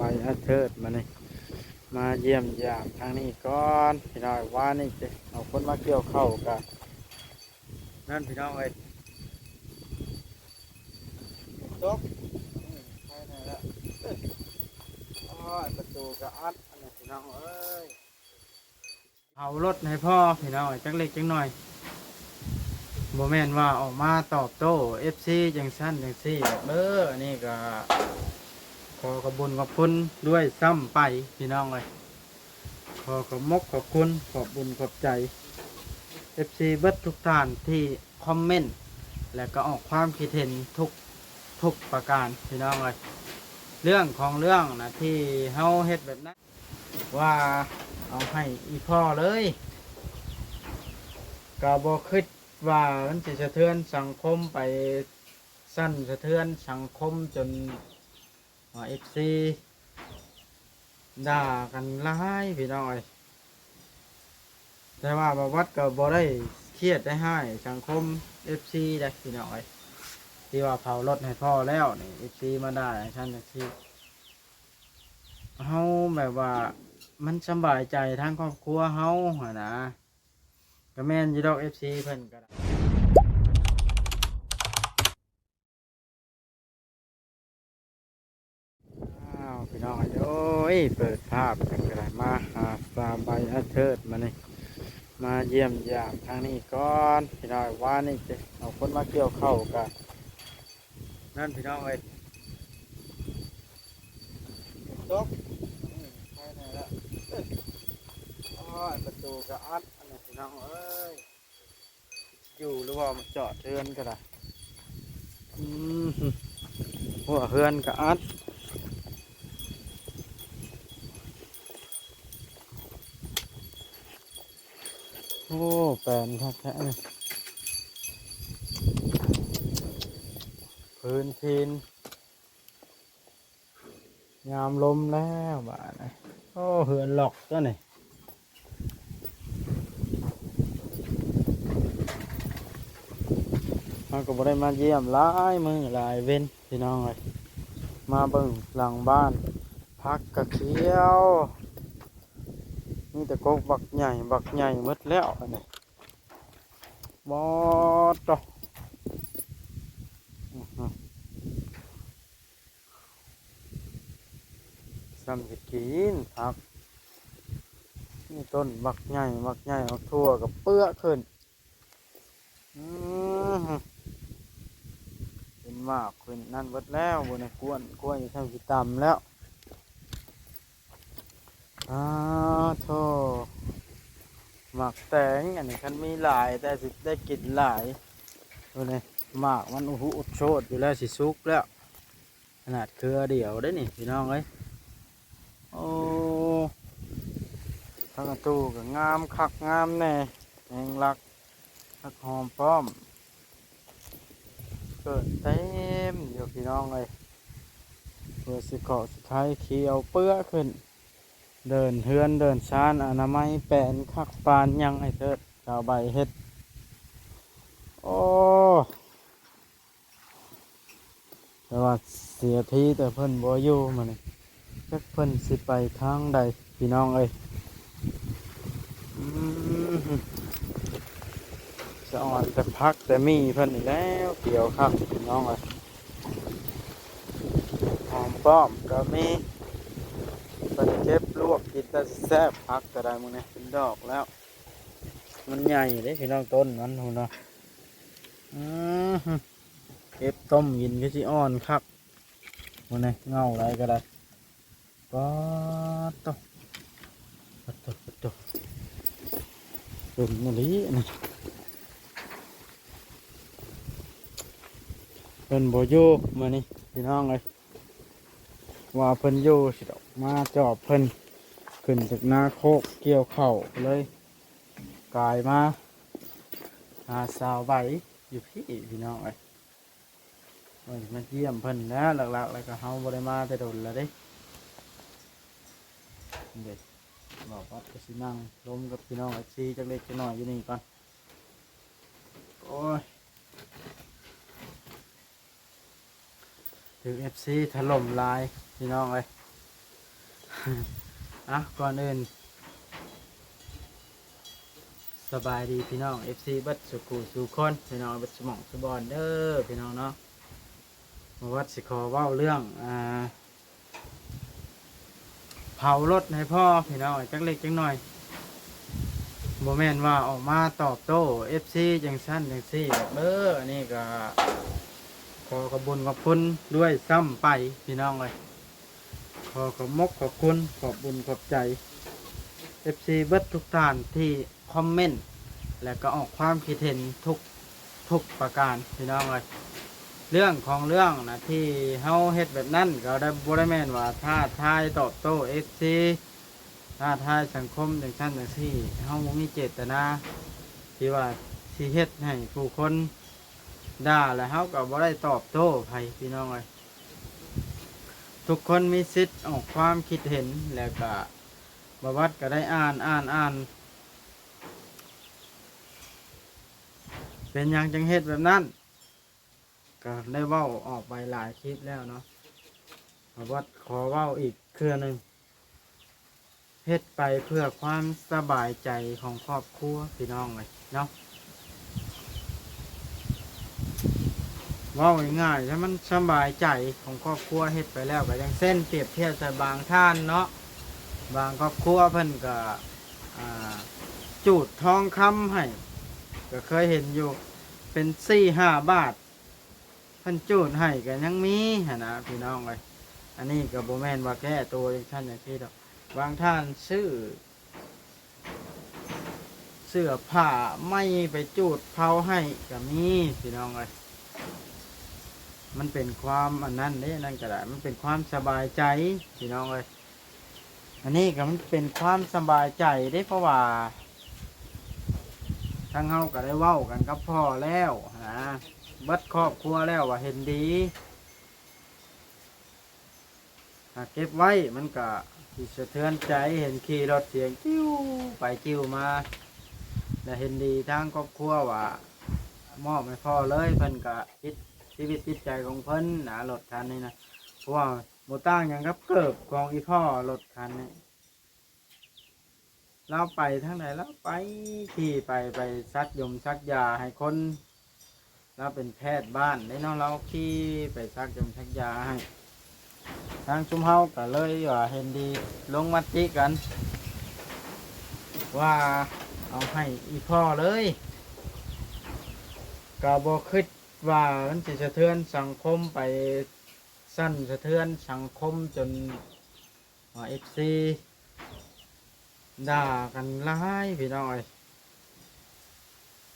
ໄປອາເທີດມານີ້ ມາຢ້ຽມຢາມທາງນີ້ກ່ອນພີ່ນ້ອງ. ວານນີ້ເອົາຄົນມາກ່ຽວເຂົ້າກະນັ້ນພີ່ນ້ອງເອີຍ ຕົກ ອືມ ໄປແນ່ລະ ໂອ້ຍ ປະຕູກະອັດ ອັນນີ້ພີ່ນ້ອງເອີຍ. ເຜົາລົດໃຫ້ພໍ່ພີ່ນ້ອງ ຈັກເລັກຈັກໜ້ອຍ ບໍ່ແມ່ນວ່າອອກມາຕອບໂຕ້ເອັຟຊີຈັ່ງຊັ້ນຈັ່ງຊີ້ດອກເດີ. ອັນນີ້ກະຂໍຂອບບຸນຂອບຄຸນດ້ວຍຊ້ຳໄປພີ່ນ້ອງເອີຍ. ຂໍຂອບມົກຂອບຄຸນ ຂອບບຸນຂອບໃຈເອັຟຊີເບິດທຸກທ່ານທີ່ຄອມເມັນ ແລະກະອອກຄວາມຄິດເຫັນທຸກ ທຸກປະການພີ່ນ້ອງເອີຍ. ເລື່ອງຂອງເລື່ອງນະ ທີ່ເຮົາເຮັດແບບນັ້ນ ວ່າເອົາໃຫ້ອີ່ພໍ່ເລີຍ ກະບໍ່ຄິດວ່າມັນຊິສະເທືອນສັງຄົມໄປ ສັ່ນສະເທືອນສັງຄົມຈົນວ່າເອັຟຊີດ່າກັນຫຼາຍພີ່ນ້ອງເອີຍ. ແຕ່ວ່າບ່າວວັດກະບໍ່ໄດ້ຄຽດໄດ້ຮ້າຍສັງຄົມເອັຟຊີໃດພີ່ນ້ອງເອີຍ ທີ່ວ່າເຜົາລົດໃຫ້ພໍ່ແລ້ວນີ້ ເອັຟຊີມາດ່າຈັ່ງຊັ້ນຈັ່ງຊີ້ ເຮົາແບບວ່າມັນສະບາຍໃຈທາງຄອບຄົວເຮົາຫັ້ນນະ. ກະແມ່ນຢູ່ດອກ ເອັຟຊີເພິ່ນກະໄດ້. ອ້າວ ພີ່ນ້ອງເອີຍ ເປີດພາບກັນກະໄດ້ ມາຫາສາວໃບອາເທີດມານີ້ ມາຢ້ຽມຢາມທາງນີ້ກ່ອນພີ່ນ້ອງ. ວານນີ້ເອົາຄົນມາກ່ຽວເຂົ້າກະນັ້ນພີ່ນ້ອງເອີຍ ຕົກ ອືມ ໄປແນ່ລະ ໂອ້ຍ ປະຕູກະອັດ ອັນນີ້ພີ່ນ້ອງເອີຍ. ຢູ່ຫຼືວ່າມາຈອດເຮືອນກະໄດ້ ອືມ ຫົວເຮືອນກະອັດ. ໂອ້ ແປນຄັກແທ້ນີ້ ພື້ນຖິ່ນ ຍາມລົມແລ້ວບາດນີ້. ໂອ້ ເຮືອນລັອກຕົວນີ້ ເຮົາກະບໍ່ໄດ້ມາຢ້ຽມຫຼາຍມື້ຫຼາຍເວັນພີ່ນ້ອງເອີຍ. ມາເບິ່ງຫຼັງບ້ານ ຜັກກະຂຽວ ມີແຕ່ກົກບັກໃຫຍ່ ບັກໃຫຍ່ໝົດແລ້ວອັນນີ້. ບໍ່ຕົກ ອືຮຶ ສ່ຳຊິກິນຜັກ ມີຕົ້ນບັກໃຫຍ່ ບັກໃຫຍ່ ໝາກຖົ່ວກະເປືອຂຶ້ນ ອືຮຶ ເປັນໝາກເປັນນັ້ນເບິດແລ້ວ ບໍ່ໄດ້ກວນ ກວນຈະສ່ຳຊິຕຳແລ້ວ. ອ້າໂທ້ ໝາກແຕງອັນນີ້ ຄັນມີຫຼາຍແຕ່ຊິໄດ້ກິນຫຼາຍ. ໂອ້ ນີ້ໝາກມັນອຸດຮຸອຸດໂຊດຢູ່ແລ້ວ ຊິສຸກແລ້ວ ຂະໜາດເຄືອດຽວເດ້ນີ້ພີ່ນ້ອງເອີຍ. ໂອ້ ຜັກກະຕູກະງາມຄັກງາມແນ່ ແຮງລັກ ຜັກຫອມປ້ອມ ເກີດເຕັມຢູ່ພີ່ນ້ອງເອີຍ. ເພື່ອຊິເກາະຊິໄຄຂຽວເປືອຂຶ້ນ ເດີ່ນເຮືອນເດີ່ນຊານ ອະນາໄມແປນຄັກປານຫຍັງ ໄອ້ເທີດ ສາວໃບເຮັດ. ໂອ້ ແຕ່ວ່າເສຍທີແຕ່ເພິ່ນບໍ່ຢູ່ມື້ນີ້ ຈັກເພິ່ນຊິໄປທາງໃດພີ່ນ້ອງເອີຍ. ອືມ ສະອອນແຕ່ຜັກແຕ່ໝີ່ເພິ່ນນີ້ແຫຼ້ວ ຂຽວຄັກພີ່ນ້ອງເອີຍ. ຫອມປ້ອມກະມີ ເພິ່ນເກັບລວກກິນຕາແຊບ ຜັກກະໄດ້ມື້ນີ້ເປັນດອກແລ້ວ. ມັນໃຫຍ່ເດ້ພີ່ນ້ອງ ຕົ້ນມັນພຸ້ນນະ. ອືມ ເກັບຕົ້ມກິນຄືຊິອ່ອນຄັກ ພຸ້ນນະ ເຫງົາໃດກະໄດ້. ປາດໂທ້ ປາດໂທ້ ປາດໂທ້ ເປັນອີ່ຫຼີອັນນີ້. ເພິ່ນບໍ່ຢູ່ມື້ນີ້ພີ່ນ້ອງເອີຍ ວ່າເພິ່ນຢູ່ຊິດອກ ມາຈອບເພິ່ນ ຂຶ້ນຈາກນາໂຄກກ່ຽວເຂົ້າ ເລີຍກາຍມາຫາສາວໃບຢູ່ພີ້ພີ່ນ້ອງເອີຍ. ໂອ້ຍ ມາຢ້ຽມເພິ່ນແຫຼະ ຫຼັກໆ ແລ້ວກະເຮົາບໍ່ໄດ້ມາແຕ່ດົນແລ້ວເດ້. ເດ ບ່າວວັດກະຊິນັ່ງລົມກັບພີ່ນ້ອງເອັຟຊີຈັກເລັກຈັກໜ້ອຍຢູ່ນີ້ກ່ອນ. ໂອ້ຍ ຖືກເອັຟຊີຖະຫຼົ່ມຫຼາຍພີ່ນ້ອງເອີຍ. อ่ะ ก่อนอื่น สบายดีพี่น้อง เอฟซี เบิดสุขุสู่คนพี่น้อง เบิดสมองสุบอนเด้อพี่น้องเนาะ บ่วัดสิขอเว้าเรื่อง อ่า เผารถให้พ่อพี่น้อง จักเล็กจักน้อย บ่แม่นว่าออกมาตอบโต้ เอฟซี จังซั่นจังซี่ดอกเด้อ อันนี้ก็ขอขอบบุญขอบคุณด้วยซ้ำไปพี่น้องเอ้ย ขอขอบมกขอบคุณ ขอบบุญขอบใจ เอฟซี เบิดทุกท่านที่คอมเมนต์ และก็ออกความคิดเห็นทุก ทุกประการพี่น้องเอ้ย เรื่องของเรื่องนะ ที่เฮาเฮ็ดแบบนั้นก็ได้ บ่ได้แม่นว่าท้าทายตอบโต้ เอฟซี ท้าทายสังคมจังซั่นจังซี่ เฮาบ่มีเจตนาที่ว่าสิเฮ็ดให้ผู้คนด่า และเฮาก็บ่ได้ตอบโต้ไผพี่น้องเอ้ย ทุกคนมีสิทธิ์ออกความคิดเห็น แล้วก็บ่วัดก็ได้อ่าน อ่าน อ่าน เป็นหยังจังเฮ็ดแบบนั้น ก็ได้เว้าออกไปหลายคลิปแล้วเนาะ บ่วัดขอเว้าอีกเทื่อหนึ่ง เฮ็ดไปเพื่อความสบายใจของครอบครัวพี่น้องเอ้ยเนาะ เว้าง่ายๆ ถ้ามันสบายใจของครอบครัวเฮ็ดไปแล้ว ก็อย่างเช่นเปรียบเทียบใส่บางท่านเนาะ บางครอบครัวเพิ่นก็ อ่า จูดทองคำให้ ก็เคยเห็นอยู่ เป็นสี่ห้าบาท เพิ่นจูดให้ก็ยังมีหั้นนะพี่น้องเอ้ย อันนี้ก็บ่แม่นว่าแก้ตัวจังซั่นจังซี่ดอก บางท่านซื้อ เสื้อผ้าใหม่ไปจูดเผาให้ก็มีพี่น้องเอ้ย มันเป็นความอันนั้นเด้ นั่นก็ได้ มันเป็นความสบายใจพี่น้องเอ้ย อันนี้ก็มันเป็นความสบายใจเด้ เพราะว่าทางเฮาก็ได้เว้ากันกับพ่อแล้วหั้นนะ เบิดครอบครัวแล้วว่าเห็นดี ถ้าเก็บไว้มันก็สิสะเทือนใจ เห็นขี่รถเสียงจิ้วไปจิ้วมา และเห็นดีทางครอบครัวว่ามอบให้พ่อเลย เพิ่นก็จิต ชีวิตจิตใจของเพิ่นนะ รถคันนี้นะ เพราะว่าบ่ต่างหยังกับเกิบของอีพ่อ รถคันนี้ ลาวไปทางใด ลาวไป ขี่ไป ไปสักยมสักยาให้คน ลาวเป็นแพทย์บ้านเด้เนาะ ลาวขี่ไปสักยมสักยาให้ ทางชุมเฮาก็เลยว่าเห็นดีลงมติกัน ว่าเอาให้อีพ่อเลย ก็บ่คิดว่ามันสิสะเทือนสังคมไป สั่นสะเทือนสังคมจนว่า เอฟซี ด่ากันหลายพี่น้องเอ้ย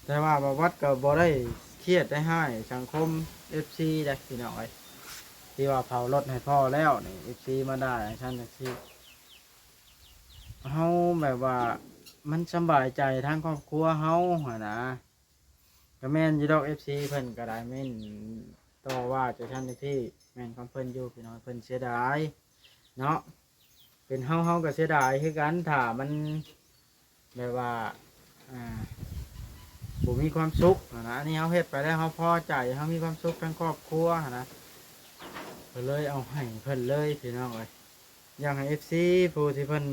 แต่ว่าบ่าววัดก็บ่ได้เครียดได้ฮ้ายสังคม เอฟซี เด้พี่น้องเอ้ย ที่ว่าเผารถให้พ่อแล้วนี่ เอฟซี มาด่าจังซั่นจังซี่ เฮาแบบว่ามันสำบายใจทางครอบครัวเฮาหั้นนะ ก็แม่นอยู่ดอก เอฟซี เพิ่นก็ได้แม่นต่อว่าจังซั่นจังซี่ แม่นของเพิ่นอยู่พี่น้อง เพิ่นเสียดายเนาะ เป็นเฮา เฮาก็เสียดายคือกัน ถ้ามันแบบว่า อ่า บ่มีความสุขหั้นนะ อันนี้เฮาเฮ็ดไปแล้วเฮาพอใจ เฮามีความสุขทั้งครอบครัวหั้นนะ ก็เลยเอาให้เพิ่นเลยพี่น้องเอ้ย อยากให้ เอฟซี ผู้ที่เพิ่น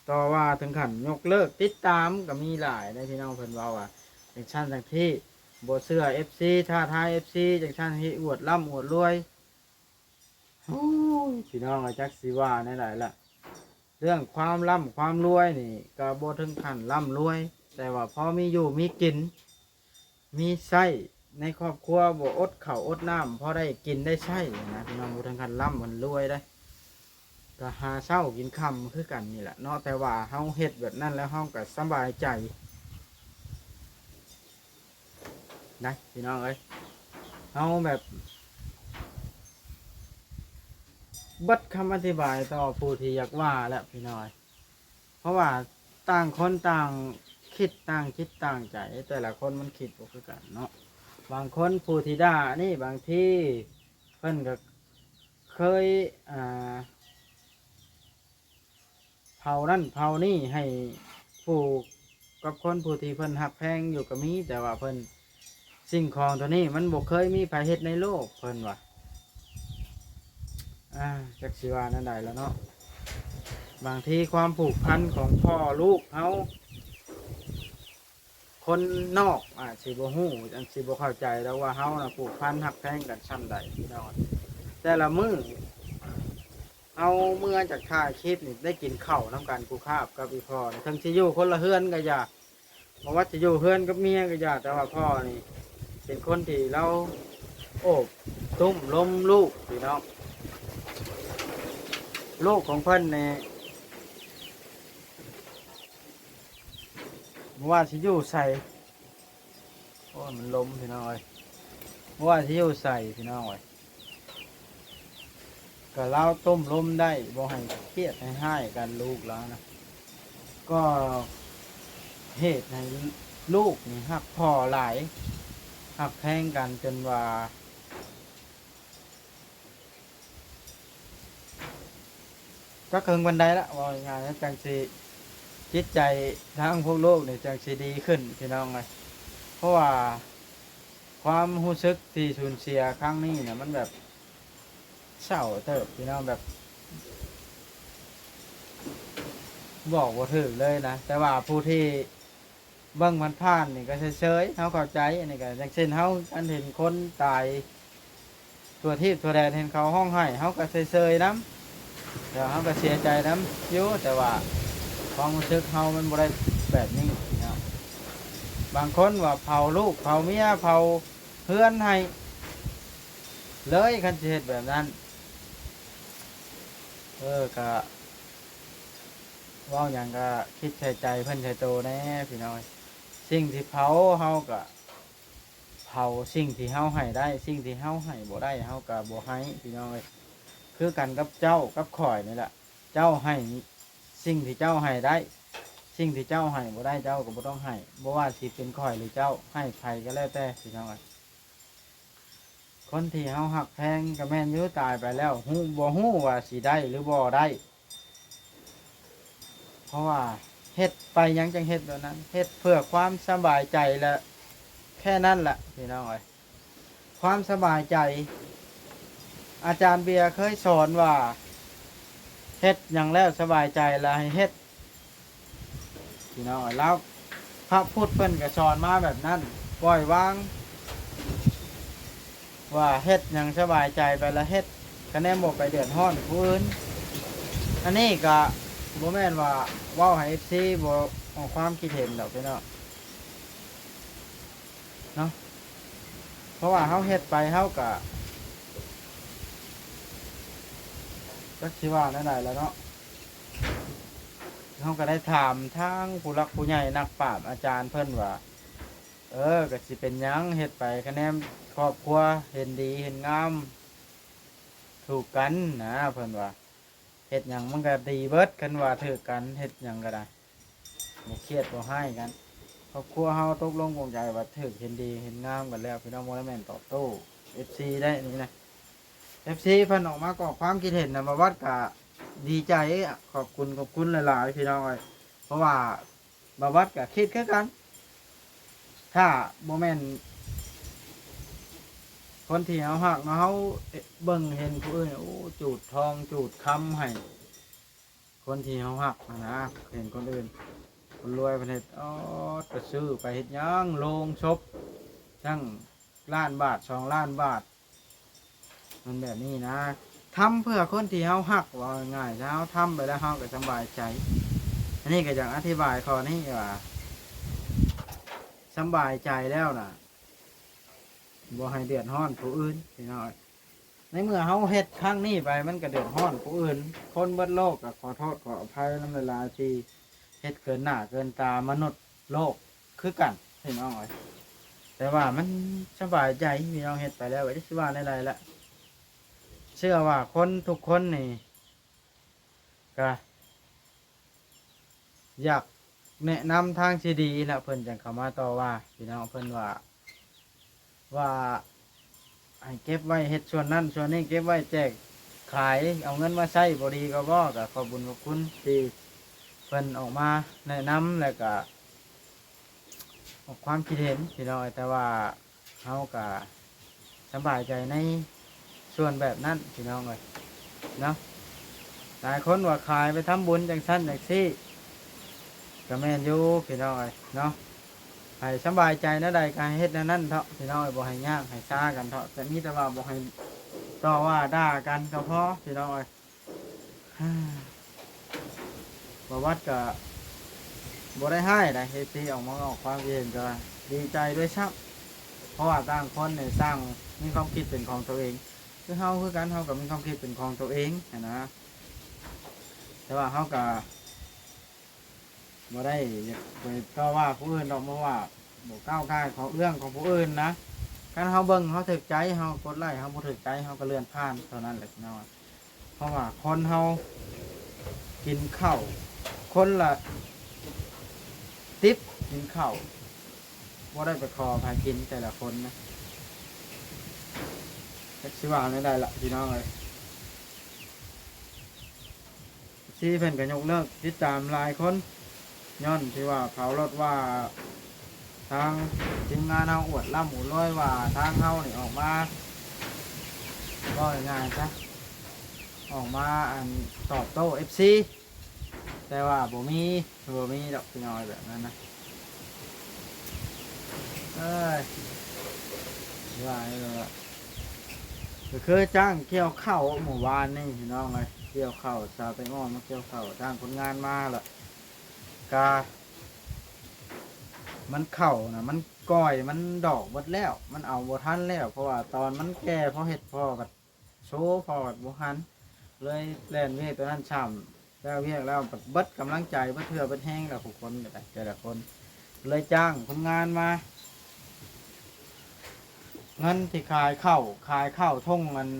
ต่อว่าถึงขั้นยกเลิกติดตามก็มีหลายเด้พี่น้อง เพิ่นเว้าว่าจังซั่นจังซี้ บ่เชื่อ เอฟซี ท้าทาย เอฟซี จังซั่น สิอวดร่ำอวดรวย โอ้ย พี่น้องเอ้ย จักสิว่าแนวใดล่ะ เรื่องความร่ำความรวยนี่ก็บ่ถึงขั้นร่ำรวย แต่ว่าพอมีอยู่มีกิน มีใช้ในครอบครัว บ่อดข้าวอดน้ำ พอได้กินได้ใช้นะพี่น้อง บ่ถึงขั้นร่ำมันรวยเด้ ก็หาเช้ากินค่ำคือกันนี่แหละเนาะ แต่ว่าเฮาเฮ็ดแบบนั้นแล้วเฮาก็สบายใจนะพี่น้องเอ้ย เฮาแบบ เบิดคำอธิบายต่อผู้ที่อยากว่าแล้วพี่น้องเอ้ย เพราะว่าต่างคนต่างคิด ต่างจิตต่างใจ แต่ละคนมันคิดบ่คือกันเนาะ บางคนผู้ที่ด่านี่ บางทีเพิ่นก็เคย อ่า เผานั่นเผานี่ให้ผู้ กับคนผู้ที่เพิ่นฮักแพงอยู่ก็มี แต่ว่าเพิ่น สิ่งของตัวนี้มันบ่เคยมีไผเฮ็ดในโลก เพิ่นว่า อ่า จักสิว่าแนวใดแล้วเนาะ ບາງທີຄວາມຜູກພັນຂອງພໍ່ລູກເຮົາ ຄົນນອກອາດຊິບໍ່ຮູ້ ອາດຊິບໍ່ເຂົ້າໃຈດອກວ່າເຮົານະຜູກພັນຮັກແພງກັນຊ່ຳໃດພີ່ນ້ອງ. ແຕ່ລະມື້ເຮົາເມືອຈາກຖ່າຍຄລິບນີ້ ໄດ້ກິນເຂົ້ານຳກັນ ກູຄາບກັບອີ່ພໍ່ນີ້ ເຖິງຊິຢູ່ຄົນລະເຮືອນກໍຢ່າ ບໍ່ວ່າຈະຢູ່ເຮືອນກັບເມຍກໍຢ່າ ແຕ່ວ່າພໍ່ນີ້ເປັນຄົນທີ່ລາວໂອບຕຸ້ມລົມລູກພີ່ນ້ອງ. ລູກຂອງເພິ່ນນີ້ ບໍ່ວ່າຊິຢູ່ໃສ ໂອ້ຍ ມັນລົມພີ່ນ້ອງເອີຍ ບໍ່ວ່າຊິຢູ່ໃສພີ່ນ້ອງເອີຍ ກໍລາວຕົ້ມລົມໄດ້ ບໍ່ໃຫ້ຄຽດໃຫ້ຮ້າຍກັນ ລູກລາວນະ ກໍເຮັດໃຫ້ລູກນີ້ຮັກພໍ່ຫຼາຍ ຮັກແພງກັນຈົນວ່າ ຈັກເຖິງປານໃດລະ ເວົ້າງ່າຍໆ ຈັ່ງຊິ ຈິດໃຈທາງພວກລູກນີ້ຈັ່ງຊິດີຂຶ້ນພີ່ນ້ອງເອີຍ. ເພາະວ່າຄວາມຮູ້ສຶກທີ່ສູນເສຍຄັ້ງນີ້ນະ ມັນແບບເສົ້າເຕີບພີ່ນ້ອງ ແບບ ບອກບໍ່ຖືກເລີຍນະ ແຕ່ວ່າຜູ້ທີ່ ເບິ່ງຜ່ານໆນີ້ກໍເຊີຍໆ ເຮົາເຂົ້າໃຈ ອັນນີ້ກໍຢ່າງເຊັ່ນເຮົາ ອັນເຫັນຄົນຕາຍທົ່ວທີບທົ່ວແດນ ເຫັນເຂົາຮ້ອງໄຫ້ ເຮົາກໍເຊີຍໆນຳ ແລ້ວເຮົາກໍເສຍໃຈນຳຢູ່ ແຕ່ວ່າຄວາມຮູ້ສຶກເຮົາມັນບໍ່ໄດ້ແບບນີ້ເນາະ. ບາງຄົນວ່າເຜົາລູກເຜົາເມຍເຜົາເຮືອນໃຫ້ເລີຍ ຄັນຊິເຮັດແບບນັ້ນ ເອີ ກະ ເວົ້າຫຍັງກໍຄິດໃສ່ໃຈເພິ່ນໃສ່ໂຕແດ່ພີ່ນ້ອງ. ສິ່ງທີ່ເຜົາເຮົາກໍເຜົາ ສິ່ງທີ່ເຮົາໃຫ້ໄດ້ ສິ່ງທີ່ເຮົາໃຫ້ບໍ່ໄດ້ເຮົາກໍບໍ່ໃຫ້ພີ່ນ້ອງເອີຍ. ຄືກັນກັບເຈົ້າກັບຂ້ອຍນີ້ແຫຼະ ເຈົ້າໃຫ້ສິ່ງທີ່ເຈົ້າໃຫ້ໄດ້ ສິ່ງທີ່ເຈົ້າໃຫ້ບໍ່ໄດ້ເຈົ້າກໍບໍ່ຕ້ອງໃຫ້ ບໍ່ວ່າຊິເປັນຂ້ອຍຫຼືເຈົ້າ ໃຫ້ໃຜກໍແລ້ວແຕ່ພີ່ນ້ອງເອີຍ. ຄົນທີ່ເຮົາຮັກແພງກໍແມ່ນຢູ່ ຕາຍໄປແລ້ວຮູ້ ບໍ່ຮູ້ວ່າຊິໄດ້ຫຼືບໍ່ໄດ້ ເພາະວ່າເຮັດໄປຫຍັງຈັ່ງເຮັດແບບນັ້ນ ເຮັດເພື່ອຄວາມສະບາຍໃຈ ແລະ ແຄ່ນັ້ນແຫຼະພີ່ນ້ອງເອີຍ ຄວາມສະບາຍໃຈ. ອາຈານເບຍເຄີຍສອນວ່າ ເຮັດຫຍັງແລ້ວສະບາຍໃຈລະໃຫ້ເຮັດ ພີ່ນ້ອງເອີຍ ລາວ ພະພຸດເພິ່ນກໍສອນມາແບບນັ້ນ ປ່ອຍວາງ ວ່າເຮັດຫຍັງສະບາຍໃຈໄປລະເຮັດ ຄະແນນບໍ່ໄປເດືອດຮ້ອນຜູ້ອື່ນ. ອັນນີ້ກໍບໍ່ແມ່ນວ່າເວົ້າໃຫ້ເອັຟຊີບໍ່ອອກຄວາມຄິດເຫັນດອກພີ່ນ້ອງເນາະ ເພາະວ່າເຮົາເຮັດໄປເຮົາກໍ ຈັກຊິວ່າແນວໃດລະເນາະ. ເຮົາກໍໄດ້ຖາມທາງຜູ້ຫຼັກຜູ້ໃຫຍ່ນັກປາດອາຈານເພິ່ນວ່າ ເອີ ກໍຊິເປັນຫຍັງ ເຮັດໄປຄະແນນຄອບຄົວເຫັນດີເຫັນງາມ ຖືກກັນນະ ເພິ່ນວ່າ ເຮັດຫຍັງມັນກໍດີເບິດ ຄັນວ່າຖືກກັນ ເຮັດຫຍັງກໍໄດ້ ບໍ່ຄຽດບໍ່ຮ້າຍກັນ. ຄອບຄົວເຮົາຕົກລົງປົງໃຈວ່າຖືກ ເຫັນດີເຫັນງາມກັນແລ້ວ ພີ່ນ້ອງ ບໍ່ໄດ້ແມ່ນຕອບໂຕ້ເອັຟຊີໄດ້ນີ້ນະ. ເອັຟຊີເພິ່ນອອກມາກໍຄວາມຄິດເຫັນນະ ບ່າວວັດກະດີໃຈ ຂອບຄຸນ ຂອບຄຸນຫຼາຍໆ ພີ່ນ້ອງເອີຍ ເພາະວ່າບ່າວວັດກະຄິດຄືກັນ ຖ້າບໍ່ແມ່ນຄົນທີ່ເຮົາຮັກເນາະ ເຮົາເບິ່ງເຫັນຜູ້ອື່ນ ໂອ້ ຈູດທອງຈູດຄຳໃຫ້ ຄົນທີ່ເຮົາຮັກຫັ້ນນະ ເຫັນຄົນອື່ນ ຄົນລວຍເພິ່ນເຮັດ ອໍ ໄປຊື້ໄປເຮັດຫຍັງ ໂລງສົບ ທັງລ້ານບາດ ສອງລ້ານບາດ ມັນແບບນີ້ນະ ທຳເພື່ອຄົນທີ່ເຮົາຮັກ ເວົ້າງ່າຍໆ ຖ້າເຮົາທຳໄປແລ້ວ ເຮົາກໍສຳບາຍໃຈ. ອັນນີ້ກໍຢາກອະທິບາຍຂໍ້ນີ້ວ່າ ສຳບາຍໃຈແລ້ວນະ ບໍ່ໃຫ້ເດືອດຮ້ອນຜູ້ອື່ນ ພີ່ນ້ອງ. ໃນເມື່ອເຮົາເຮັດຄັ້ງນີ້ໄປ ມັນກໍເດືອດຮ້ອນຜູ້ອື່ນ ຄົນເບິດໂລກກໍຂໍໂທດຂໍອະໄພນຳຫຼາຍໆ ທີ່ເຮັດເກີນໜ້າເກີນຕາມະນຸດໂລກຄືກັນ ພີ່ນ້ອງເອີຍ. ແຕ່ວ່າມັນສະບາຍໃຈ ພີ່ນ້ອງເຮັດໄປແລ້ວ ກໍຈະຊິວ່າແນວໃດລະ. ເຊື່ອວ່າຄົນທຸກຄົນນີ້ ກະຢາກແນະນຳທາງທີ່ດີລະ ເພິ່ນຈັ່ງເຂົ້າມາຕໍ່ວ່າ ພີ່ນ້ອງ ເພິ່ນວ່າ ວ່າໃຫ້ເກັບໄວ້ເຮັດສ່ວນນັ້ນສ່ວນນີ້ ເກັບໄວ້ແຈກຂາຍ ເອົາເງິນມາໃຊ້ບໍ່ດີກໍບໍ່. ກະຂອບບຸນຂອບຄຸນທີ່ເພິ່ນອອກມາແນະນຳ ແລະກະ ອອກຄວາມຄິດເຫັນ ພີ່ນ້ອງເອີຍ ແຕ່ວ່າເຮົາກະສະບາຍໃຈໃນສ່ວນແບບນັ້ນ ພີ່ນ້ອງເອີຍເນາະ. ຫຼາຍຄົນວ່າຂາຍໄປທຳບຸນຈັ່ງຊັ້ນຈັ່ງຊີ້ ກໍແມ່ນຢູ່ພີ່ນ້ອງເອີຍເນາະ. ໃຫ້ສະບາຍໃຈແນວໃດກໍໃຫ້ເຮັດແນວນັ້ນເຖາະພີ່ນ້ອງເອີຍ ບໍ່ໃຫ້ຍາກໃຫ້ຊາກັນເຖາະ ແຕ່ມີແຕ່ວ່າບໍ່ໃຫ້ຕໍ່ວ່າດ່າກັນກໍພໍພີ່ນ້ອງເອີຍ. ບ່າວວັດກໍບໍ່ໄດ້ຮ້າຍໃດ ເອັຟຊີອອກມາອອກຄວາມຄິດເຫັນກໍດີໃຈດ້ວຍຊ້ຳ ເພາະວ່າຕ່າງຄົນນີ້ຕ່າງມີຄວາມຄິດເປັນຂອງຕົວເອງ ຄືເຮົາຄືກັນ ເຮົາກໍມີຄວາມຄິດເປັນຂອງຕົວເອງຫັ້ນນະ. ແຕ່ວ່າເຮົາກໍບໍ່ໄດ້ຢາກໄປຕໍ່ວ່າຜູ້ອື່ນດອກ ເພາະວ່າບໍ່ກ້າວກ່າຍຂອງເລື່ອງຂອງຜູ້ອື່ນນະ. ຄັນເຮົາເບິ່ງເຮົາຖືກໃຈ ເຮົາກົດໄລ້ ເຮົາບໍ່ຖືກໃຈ ເຮົາກໍເລື່ອນຜ່ານເທົ່ານັ້ນແຫຼະພີ່ນ້ອງ. ເພາະວ່າຄົນເຮົາກິນເຂົ້າຄົນລະຕິບ ກິນເຂົ້າ ບໍ່ໄດ້ໄປຂໍໃຜກິນແຕ່ລະຄົນນະ ຈັກຊິວ່າແນວໃດລະພີ່ນ້ອງເອີຍ. ເອັຟຊີເພິ່ນກໍຍົກເລີກຕິດຕາມຫຼາຍຄົນ ຍ້ອນທີ່ວ່າເຜົາລົດວ່າ ທາງທີມງານເຮົາອວດລ່ຳອວດລວຍວ່າທາງເຮົານີ້ອອກມາ ເວົ້າງ່າຍໆຊະ ອອກມາອັນຕອບໂຕ້ເອັຟຊີ ແຕ່ວ່າບໍ່ມີ ບໍ່ມີດອກພີ່ນ້ອງເອີຍ ແບບນັ້ນນະ. ເອີຍ ວ່າແລ້ວລະ ກໍຄືຈ້າງກ່ຽວເຂົ້າມື້ວານນີ້ພີ່ນ້ອງເອີຍ ກ່ຽວເຂົ້າ ຊາວແຕງອ່ອນມາກ່ຽວເຂົ້າ ຈ້າງຄົນງານມາລະ ກະ ມັນເຂົ້ານະ ມັນກ່ອຍ ມັນດອກເບິດແລ້ວ ມັນເອົາບໍ່ທັນແລ້ວ ເພາະວ່າຕອນມັນແກ່ ພໍເຮັດພໍບັດໂຊ ພໍບັດບໍ່ທັນ ເລີຍແລ່ນວຽກຕົວນັ້ນຊ້ຳ ແລ້ວວຽກແລ້ວບັດເບິດກຳລັງໃຈ ເບິດເຫື່ອເບິດແຮງແລ້ວ ຜູ້ຄົນກໍໄດ້ ແຕ່ລະຄົນ ເລີຍຈ້າງຄົນງານມາ ເງິນທີ່ຂາຍເຂົ້າ ຂາຍເຂົ້າຖົງອັນ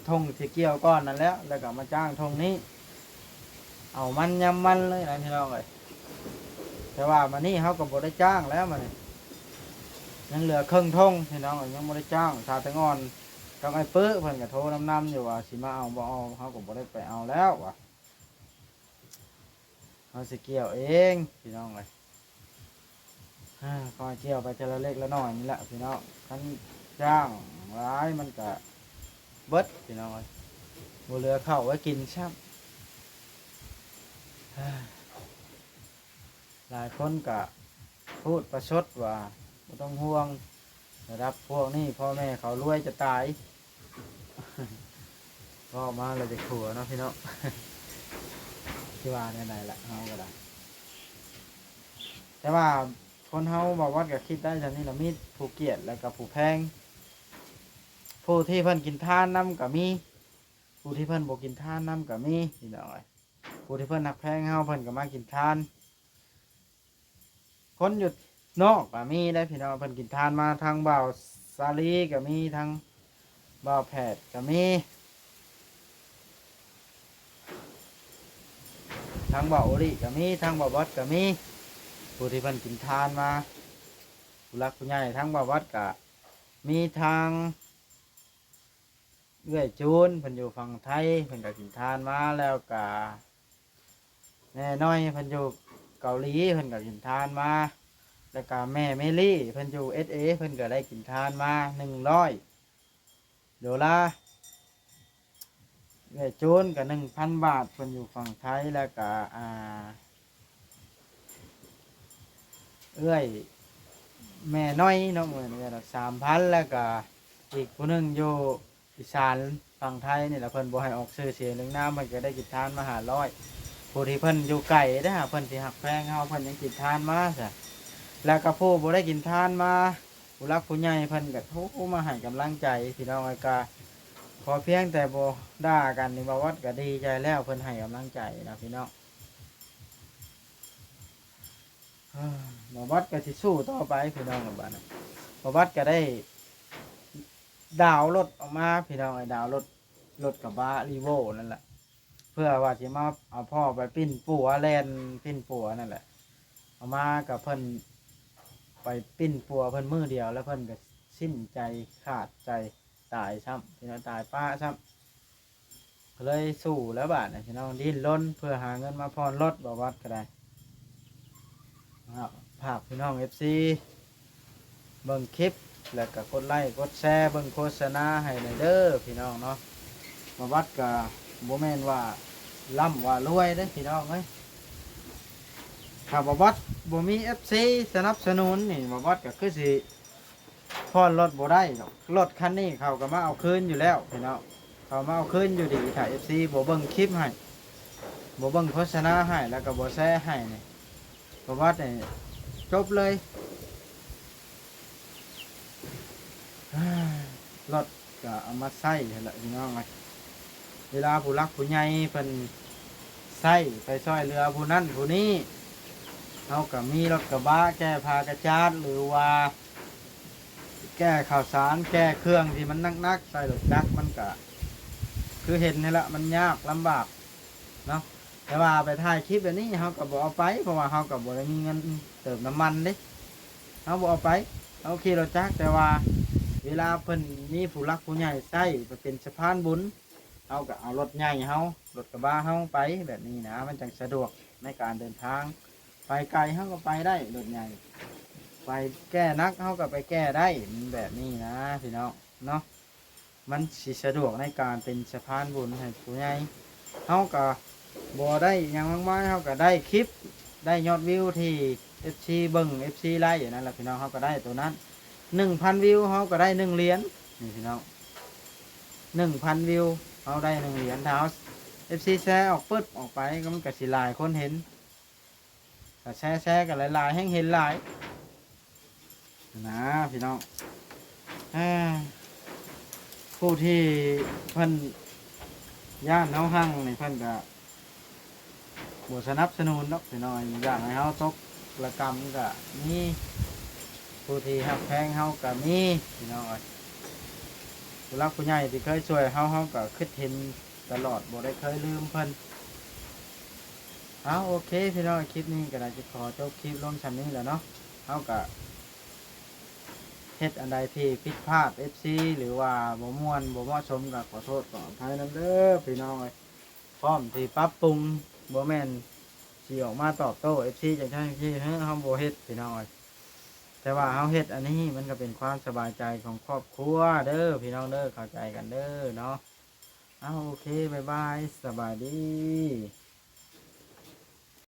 ຖົງທີ່ກ່ຽວກ່ອນນັ້ນແຫຼະ ແລ້ວກໍມາຈ້າງຖົງນີ້ ເອົາມັນຍຳມັນເລີຍນະພີ່ນ້ອງເອີຍ. ແຕ່ວ່າມານີ້ເຮົາກໍບໍ່ໄດ້ຈ້າງແລ້ວ ມານີ້ຍັງເຫຼືອເຄິ່ງຖົງພີ່ນ້ອງເອີຍ ຍັງບໍ່ໄດ້ຈ້າງ ຊາວແຕງອ່ອນກັບອ້າຍປຶ້ເພິ່ນກໍໂທນຳໆຢູ່ວ່າຊິມາເອົາບໍ່ເອົາ ເຮົາກໍບໍ່ໄດ້ໄປເອົາແລ້ວວ່າ ເຮົາຊິກ່ຽວເອງພີ່ນ້ອງເອີຍ. ອາ ຄ່ອຍກ່ຽວໄປເທື່ອລະເລັກລະນ້ອຍນີ້ແຫຼະພີ່ນ້ອງ ຄັນຈ້າງຫຼາຍມັນກະເບິດພີ່ນ້ອງເອີຍ ບໍ່ເຫຼືອເຂົ້າໄວ້ກິນຊ້ຳ. ຫຼາຍຄົນກະພູດປະຊົດວ່າ ບໍ່ຕ້ອງຫ່ວງ ລະດັບພວກນີ້ພໍ່ແມ່ເຂົາລວຍຈະຕາຍ. ເວົ້າມາແລ້ວຈະຂົວເນາະພີ່ນ້ອງ ຊິວ່າແນວໃດລະເຮົາກໍໄດ້ ແຕ່ວ່າຄົນເຮົາ ບ່າວວັດກໍຄິດໄດ້ສ່ຳນີ້ລະ ມີຜູ້ກຽດ ແລ້ວກໍຜູ້ແພງ ຜູ້ທີ່ເພິ່ນກິນທານນຳກໍມີ ຜູ້ທີ່ເພິ່ນບໍ່ກິນທານນຳກໍມີພີ່ນ້ອງເອີຍ. ຜູ້ທີ່ເພິ່ນຮັກແພງເຮົາ ເພິ່ນກໍມາກິນທານ ຄົນຢູ່ນອກກໍມີໄດ໋ພີ່ນ້ອງ ເພິ່ນກິນທານມາ ທັງບ່າວສາລີກໍມີ ທັງບ່າວແພດກໍມີ ທັງບ່າວໂອລິກໍມີ ທັງບ່າວບອດກໍມີ ຜູ້ທີ່ເພິ່ນກິນທານມາ ຜູ້ຫຼັກຜູ້ໃຫຍ່ ທັງບ່າວບອດກໍມີ ທັງ ເອື້ອຍຈູນ ເພິ່ນຢູ່ຝັ່ງໄທ ເພິ່ນກໍກິນທານມາ ແລ້ວກໍແມ່ນ້ອຍ ເພິ່ນຢູ່ເກົາຫຼີ ເພິ່ນກໍກິນທານມາ ແລ້ວກໍແມ່ເມລີ ເພິ່ນຢູ່ເອສເອ ເພິ່ນກໍໄດ້ກິນທານມາໜຶ່ງຮ້ອຍໂດລາ ເອື້ອຍຈູນກໍໜຶ່ງພັນບາດ ເພິ່ນຢູ່ຝັ່ງໄທ ແລ້ວກໍ ອ່າ ເອື້ອຍແມ່ນ້ອຍເນາະ ເອື້ອຍສາມພັນ ແລ້ວກໍອີກຜູ້ໜຶ່ງຢູ່ອີສານຝັ່ງໄທນີ້ແຫຼະ ເພິ່ນບໍ່ໃຫ້ອອກຊື່ສຽງເລື່ອງນາມ ເພິ່ນກໍໄດ້ກິນທານມາຫ້າຮ້ອຍ ຜູ້ທີ່ເພິ່ນຢູ່ໄກເດ້ ຫາເພິ່ນຊິຮັກແພງເຮົາ ເພິ່ນຍັງກິນທານມາຊະ ແລ້ວກໍຜູ້ບໍ່ໄດ້ກິນທານມາ ຜູ້ຫຼັກຜູ້ໃຫຍ່ເພິ່ນກໍໂທມາໃຫ້ກຳລັງໃຈພີ່ນ້ອງເອີຍ ກໍຂໍພຽງແຕ່ບໍ່ດ່າກັນນີ້ ບ່າວວັດກໍດີໃຈແລ້ວ ເພິ່ນໃຫ້ກຳລັງໃຈນະພີ່ນ້ອງ. ບ່າວວັດກໍຊິສູ້ຕໍ່ໄປພີ່ນ້ອງ ບາດນີ້ບ່າວວັດກໍໄດ້ດາວລົດອອກມາພີ່ນ້ອງເອີຍ ດາວລົດ ລົດກະບະຣີໂວ້ນັ້ນແຫຼະ ເພື່ອວ່າຊິມາເອົາພໍ່ໄປປິ່ນປົວ ແລ່ນປິ່ນປົວນັ້ນແຫຼະ ເອົາມາກໍເພິ່ນໄປປິ່ນປົວເພິ່ນມື້ດຽວ ແລ້ວເພິ່ນກໍສິ້ນໃຈຂາດໃຈຕາຍຊ້ຳ ພີ່ນ້ອງ ຕາຍປ້າຊ້ຳ ກໍເລີຍສູ້ແລ້ວບາດນີ້ພີ່ນ້ອງ ດີ້ນລົນເພື່ອຫາເງິນມາຜ່ອນລົດ ບ່າວວັດກໍໄດ້ ຝາກພີ່ນ້ອງເອັຟຊີເບິ່ງຄລິບ ແລ້ວກໍກົດໄລ້ກົດແຊເບິ່ງໂຄສະນາໃຫ້ແດ່ເດີພີ່ນ້ອງເນາະ. ບ່າວວັດກໍບໍ່ແມ່ນວ່າ ລ່ຳວ່າລວຍເດ້ພີ່ນ້ອງເອີຍ. ຖ້າບໍ່ບອດບໍ່ມີເອັຟຊີສະໜັບສະໜູນນີ້ ບໍ່ບອດກໍຄືຊິຜ່ອນລົດບໍ່ໄດ້ດອກ. ລົດຄັນນີ້ເຂົາກໍມາເອົາຄືນຢູ່ແລ້ວພີ່ນ້ອງ, ເຂົາມາເອົາຄືນຢູ່ດີ. ຖ້າເອັຟຊີບໍ່ເບິ່ງຄລິບໃຫ້ ບໍ່ເບິ່ງໂຄສະນາໃຫ້ ແລ້ວກໍບໍ່ແຊໃຫ້ນີ້ ປະຫວັດນີ້ຈົບເລີຍ. ລົດກໍເອົາມາໃຊ້ຫັ້ນແຫຼະພີ່ນ້ອງເອີຍ. ເວລາຜູ້ຫຼັກຜູ້ໃຫຍ່ເພິ່ນໃຊ້ໄປຊ່ອຍເຫຼືອຜູ້ນັ້ນຜູ້ນີ້ ເຮົາກໍມີລົດກະບະແກ່ຜ້າກະຈາດ ຫຼືວ່າແກ່ເຂົ້າສານ ແກ່ເຄື່ອງທີ່ມັນໜັກໆ ໃສ່ລົດຈັກ ມັນກໍຄືເຫັນຫັ້ນແຫຼະ ມັນຍາກລຳບາກເນາະ. ແຕ່ວ່າໄປຖ່າຍຄລິບແບບນີ້ເຮົາກໍບໍ່ເອົາໄປ ເພາະວ່າເຮົາກໍບໍ່ໄດ້ມີເງິນເຕີມນ້ຳມັນເດ້ ເຮົາບໍ່ເອົາໄປ ເຮົາຂີ່ລົດຈັກ. ແຕ່ວ່າເວລາເພິ່ນມີຜູ້ຫຼັກຜູ້ໃຫຍ່ໃຊ້ໄປເປັນສະພານບຸນ ເຮົາກໍເອົາລົດໃຫຍ່ເຮົາ ລົດກະບະເຮົາໄປແບບນີ້ນະ ມັນຈັ່ງສະດວກໃນການເດີນທາງ. ໄປໄກເຮົາກໍໄປໄດ້ລົດໃຫຍ່ ໄປແກ້ໜັກເຮົາກໍໄປແກ້ໄດ້ ມັນແບບນີ້ນະພີ່ນ້ອງເນາະ. ມັນຊິສະດວກໃນການເປັນສະພານບຸນໃຫ້ຜູ້ໃຫຍ່. ເຮົາກໍບໍ່ໄດ້ຫຍັງມາກມາຍ ເຮົາກໍໄດ້ຄລິບ ໄດ້ຍອດວິວທີ່ເອັຟຊີເບິ່ງ ເອັຟຊີໄລອັນນັ້ນລະພີ່ນ້ອງ. ເຮົາກໍໄດ້ໂຕນັ້ນ ໜຶ່ງພັນວິວ ເຮົາກໍໄດ້ໜຶ່ງຫຼຽນນີ້ພີ່ນ້ອງ. ໜຶ່ງພັນວິວ ເຮົາໄດ້ໜຶ່ງຫຼຽນ. ຖ້າເຮົາ ເອັຟຊີແຊອອກປຶບອອກໄປ ກໍມັນກໍຊິຫຼາຍຄົນເຫັນ ກໍແຊໆກັນຫຼາຍໆ ແຮ່ງເຫັນຫຼາຍນະພີ່ນ້ອງ. ອາ ຜູ້ທີ່ເພິ່ນຢ້ານເຮົາຮັ່ງນີ້ ເພິ່ນກໍບໍ່ສະໜັບສະໜູນດອກພີ່ນ້ອງ. ຢາກໃຫ້ເຮົາຕົກລະກຳກໍມີ ຜູ້ທີ່ຮັກແພງເຮົາກໍມີພີ່ນ້ອງເອີຍ. ຜູ້ຫຼັກຜູ້ໃຫຍ່ທີ່ເຄີຍຊ່ວຍເຮົາ ເຮົາກໍຄິດເຫັນຕະຫຼອດ ບໍ່ໄດ້ເຄີຍລືມເພິ່ນ. ເອົາ ໂອເຄພີ່ນ້ອງ ຄລິບນີ້ກໍໄດ້ຊິຂໍຈົບຄລິບລົງຊ່ຳນີ້ແຫຼະເນາະ. ເຮົາກໍເຮັດອັນໃດທີ່ຜິດພາດ ເອັຟຊີ ຫຼືວ່າບໍ່ມ່ວນບໍ່ເໝາະສົມ ກໍຂໍໂທດຂໍອະໄພນຳເດີພີ່ນ້ອງເອີຍ. ພ້ອມທີ່ປັບປຸງ ບໍ່ແມ່ນຊິອອກມາຕອບໂຕ້ເອັຟຊີຈັ່ງຊັ້ນຈັ່ງຊີ້ ເຮົາບໍ່ເຮັດພີ່ນ້ອງເອີຍ. ແຕ່ວ່າເຮົາເຮັດອັນນີ້ ມັນກໍເປັນຄວາມສະບາຍໃຈຂອງຄອບຄົວເດີພີ່ນ້ອງເດີ ເຂົ້າໃຈກັນເດີເນາະ. ເອົາ ໂອເຄ ບາຍບາຍ ສະບາຍດີ.